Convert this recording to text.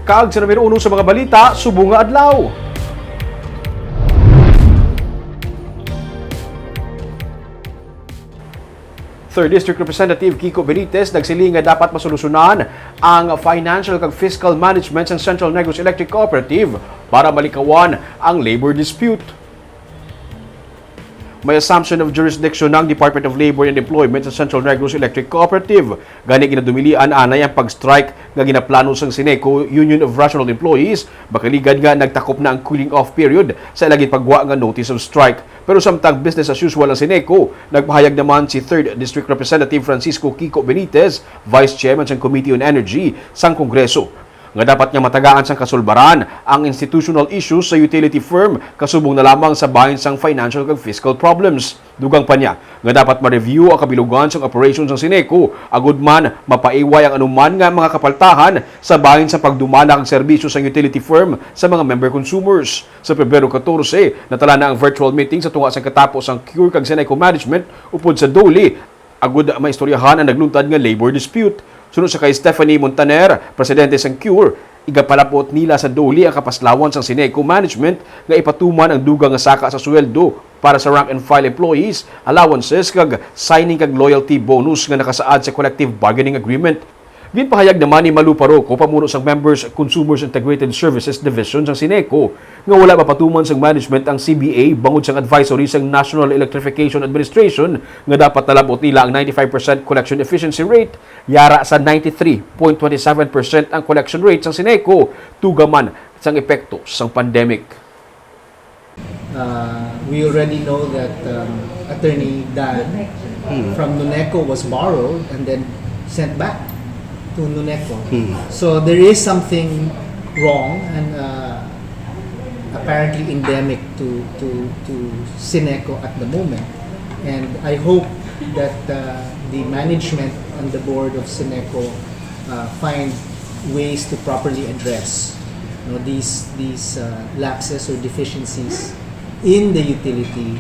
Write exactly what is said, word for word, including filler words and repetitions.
Kag sa numero uno sa mga balita subong nga adlaw. Third District Representative Kiko Benitez nagsiling nga dapat masolusyonan ang financial kag fiscal management sang Central Negros Electric Cooperative para malikawan ang labor dispute. May assumption of jurisdiction ang Department of Labor and Employment sa Central Negros Electric Cooperative. Gani, ginadumilian anay ang pag-strike nga ginaplano sang Syneco Union of Rational Employees, makaligad nga nagtakop na ang cooling off period sa ila ginpagwa nga notice of strike. Pero samtang business as usual ang Syneco, nagpahayag naman si Third District Representative Francisco Kiko Benitez, Vice Chairman sang Committee on Energy sang Kongreso, nga dapat nga matagaan sang kasulbaran ang institutional issues sa utility firm kasubong na lamang sa bahin sang financial kag fiscal problems. Dugang pa niya nga dapat ma-review ang kabilugan sang operation sang Syneco agud man mapaiway ang anuman nga mga kapaltahan sa bahin sa pagdumala kag serbisyo sang utility firm sa mga member consumers. Sa Pebrero catorce, natala na ang virtual meeting sa tunga sang katapos sang CURE kag Syneco management upod sa DOLE, agud maistoryahan ang nagluntad nga labor dispute. Suno sa kay Stephanie Montaner, presidente sang CURE, igapalabot nila sa DOLE ang kapaslawan sang Syneco management nga ipatuman ang dugang nga saka sa sweldo para sa rank and file employees, allowances, kag signing kag loyalty bonus nga nakasaad sa collective bargaining agreement. Ginpahayag naman ni Malu Parroco, pamuno sang Members Consumers Integrated Services Division sang Syneco, nga wala mapatuman sang management ang C B A bangod sang advisory sang National Electrification Administration nga dapat nalab-ot nila ang ninety-five percent collection efficiency rate, yara sa ninety-three point twenty seven percent ang collection rate sang Syneco, tuga man sang epekto sang pandemic. Uh, we already know that um, Attorney Dan from Nuneco was borrowed and then sent back to Nuneco. So there is something wrong and uh, apparently endemic to, to, to Syneco at the moment. And I hope that uh, the management and the board of Syneco uh, find ways to properly address you know, these, these uh, lapses or deficiencies in the utility